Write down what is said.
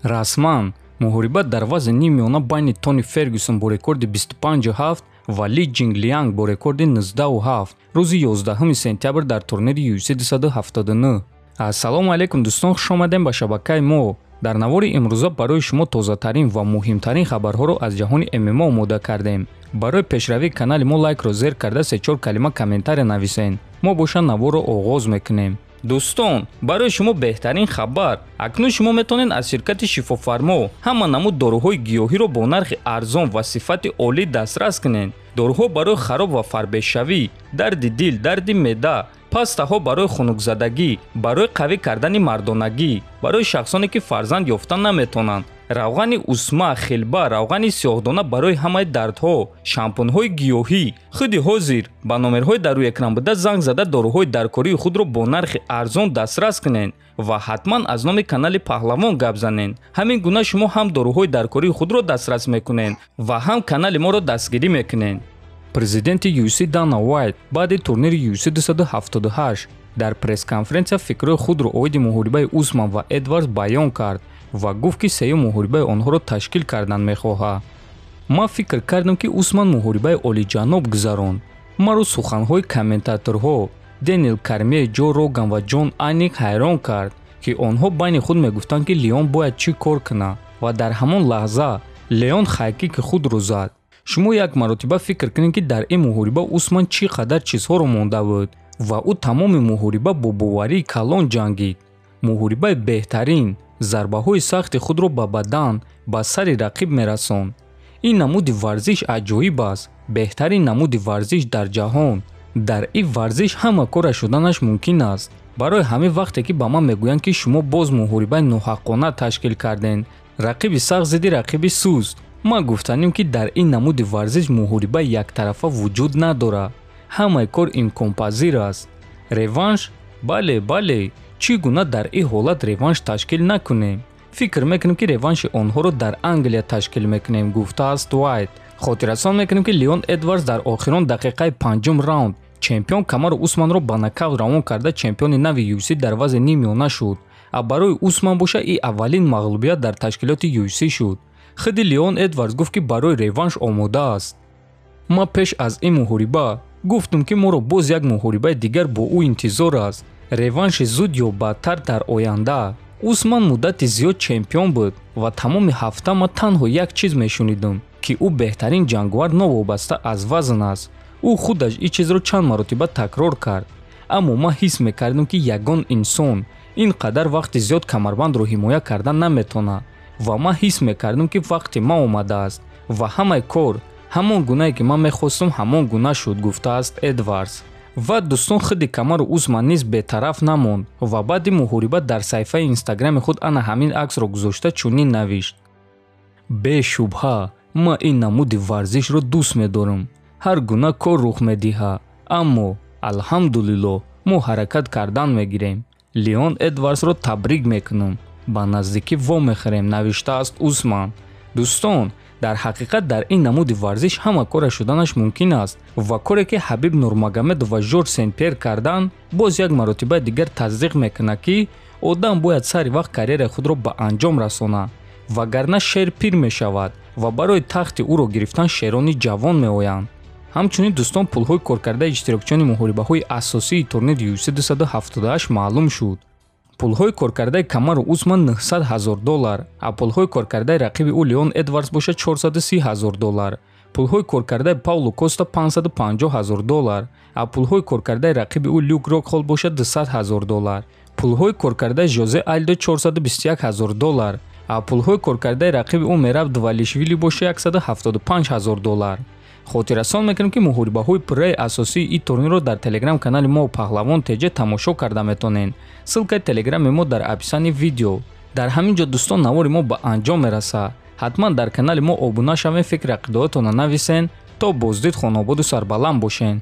Расман муҳориба дар вазни ниммиёна байни Тони Фергюсон бо рекорди 25-7 ва Ли Ҷинглианг бо рекорди 19-7 рӯзи 11 сентябр дар турнири UFC 279. Ассалому алайкум дӯстон, хуш омадем ба шабакаи мо. Дар навори имрӯза барои шумо тозатарин ва муҳимтарин хабарҳоро аз ҷаҳони ММА омода кардем. Барои пешравии канали мо лайкро зер карда се-чор калима комментария нависен. Мо боша наворро оғоз мекунем. Дӯстон, барои шумо беҳтарин хабар. Акнун шумо метавонед аз ширкати Шифофармо ҳама намуд доруҳои гиёҳиро бо нархи арзон ва сифати олӣ дастрас кунед. Доруҳо барои хароб ва фарбешавӣ, дарди дил, дарди меъда, пастаҳо барои хунукзадагӣ, барои қавӣ кардани мардонагӣ, барои шахсоне ки фарзанд ёфта наметавонанд, равғани усма, хилба, равғани сиёҳдона барои ҳамаи дардҳо, шампунҳои гиёҳӣ. Худи ҳозир ба номерҳои дар рӯи экран буда занг зада доруҳои даркории худро бо нархи арзон дастрас кунед ва ҳатман аз номи канали Паҳлавон гап занед. Ҳамин гуна шумо ҳам доруҳои даркории худро дастрас мекунед ва ҳам канали моро дастгирӣ мекунед. Президенти UFC Дана Уайт баъди турнири UFC 278 дар пресс-конференсия фикрҳои худро оиди муҳорибаи Усман ва Эдвардс баён кард ва гуфт, ки сеюм муҳорибаи онҳоро ташкил кардан мехоҳад. Ман фикр кардам, ки Усман муҳорибаи олиҷаноб гузаронд. Маро суханҳои комментаторҳо Денил Кормье, Ҷо Роган ва Ҷон Аник ҳайрон кард, ки онҳо байни худ мегуфтанд, ки Леон бояд чӣ кор кунад, ва дар ҳамон лаҳза Леон хайкики худро зад. Шумо як маротиба фикр кунед, ки дар ин муҳориба Усман чӣ қадар чизҳоро монда буд ва ӯ тамоми муҳориба бо боварии калон ҷангид. Муҳорибаи беҳтарин, зарбаҳои сахти худро ба бадан, ба сари рақиб мерасонд. Ин намуди варзиш аҷоиб аст, беҳтарин намуди варзиш дар ҷаҳон. Дар ин варзиш ҳама кора шуданаш мумкин аст. Барои ҳамин вақте ки ба ман мегӯянд, ки шумо боз муҳорибаи ноҳаққона ташкил кардем, рақиби сахт зидди рақиби суст, ман гуфтанем, ки дар ин намуди варзиш муҳорибаи яктарафа вуҷуд надорад. Ҳамаи кор имконпазир аст. Реванш? Бале, бале, чӣ гуна дар ин ҳолат реванш ташкил накунем? Фикр мекунем, ки реванши онҳоро дар Англия ташкил мекунем, гуфтааст Уайт. Хотиррасон мекунем, ки Леон Эдвардс дар охирон дақиқаи панҷум раунд чемпион Камару Усманро ба нокаут равон карда чемпиони нави UFC дар вазни ниммиёна шуд. А барои Усман боша ин аввалин мағлубият дар ташкилоти UFC шуд. Худи Леон Эдвардс гуфт, ки барои реванш омода аст. Ман пеш аз ин муҳориба гуфтам, ки моро боз як муҳорибаи дигар бо ӯ интизор аст. Реванши зуд ё баъдтар дар оянда. Усман муддати зиёд чемпион буд ва тамоми ҳафта ман танҳо як чиз мешунидам, ки ӯ беҳтарин ҷанговар новобаста аз вазн аст. Ӯ худаш ин чизро чанд маротиба такрор кард. Аммо ман ҳис мекардам, ки ягон инсон ин қадар вақти зиёд камарбандро ҳимоя кардан наметавонад, ва ман ҳис мекардам, ки вақти ман омадааст ва ҳамаи кор ҳамон гунае ки ман мехостам, ҳамон гуна шуд, гуфтааст Эдвардс. Ва дӯстон, худи Камару Усман низ бетараф намонд ва баъди муҳориба дар саҳифаи инстаграми худ ана ҳамин аксро гузошта чунин навишт: бешубҳа ман ин намуди варзишро дӯст медорам. Ҳар гуна кор рух медиҳад, аммо алҳамдулиллоҳ мо ҳаракат кардан мегирем. Леон Эдвардсро табрик мекунам. Ба наздикӣ вомехӯрем, навиштааст Усман. Дӯстон, дар ҳақиқат дар ин намуди варзиш ҳама кора шуданаш мумкин аст ва коре ки Ҳабиб Нурмагомедов ва Жорж Сен-Пьер карданд, боз як маротибаи дигар тасдиқ мекунад, ки одам бояд сари вақт карьераи худро ба анҷом расонад, вагарна шер пир мешавад ва барои тахти ӯро гирифтан шерони ҷавон меоянд. Ҳамчунин дӯстон, пулҳои коркардаи иштирокчиёни муҳорибаҳои асосии турнири UFC 278 маълум шуд. Пулҳои коркардаи Камару Усман 900 ҳазор доллар, а пулҳои коркардаи рақиби ӯ Леон Эдвардс бошад 430 ҳазор доллар. Пулҳои коркардаи Пауло Коста 550 ҳазор доллар, а пулҳои коркардаи рақиби ӯ Люк Рокхол бошад 200 ҳазор доллар. Пулҳои коркардаи Жозе Альдо 421 ҳазор доллар, а пулҳои коркардаи рақиби ӯ Мераб Двалишвили бошад 175 ҳазор доллар. Хотиррасон мекунем, ки муҳорибаҳои пурраи асосии ин турнирро дар телеграм канали мо Паҳлавон ТЖ тамошо карда метавонед. Ссылкаи телеграми мо дар описании видео. Дар ҳамин ҷо, дӯстон, навори мо ба анҷом мерасад. Ҳатман дар канали мо обуна шавед, фикри ақидаҳотонро нависен. То боздид, хонободу сарбаланд бошен.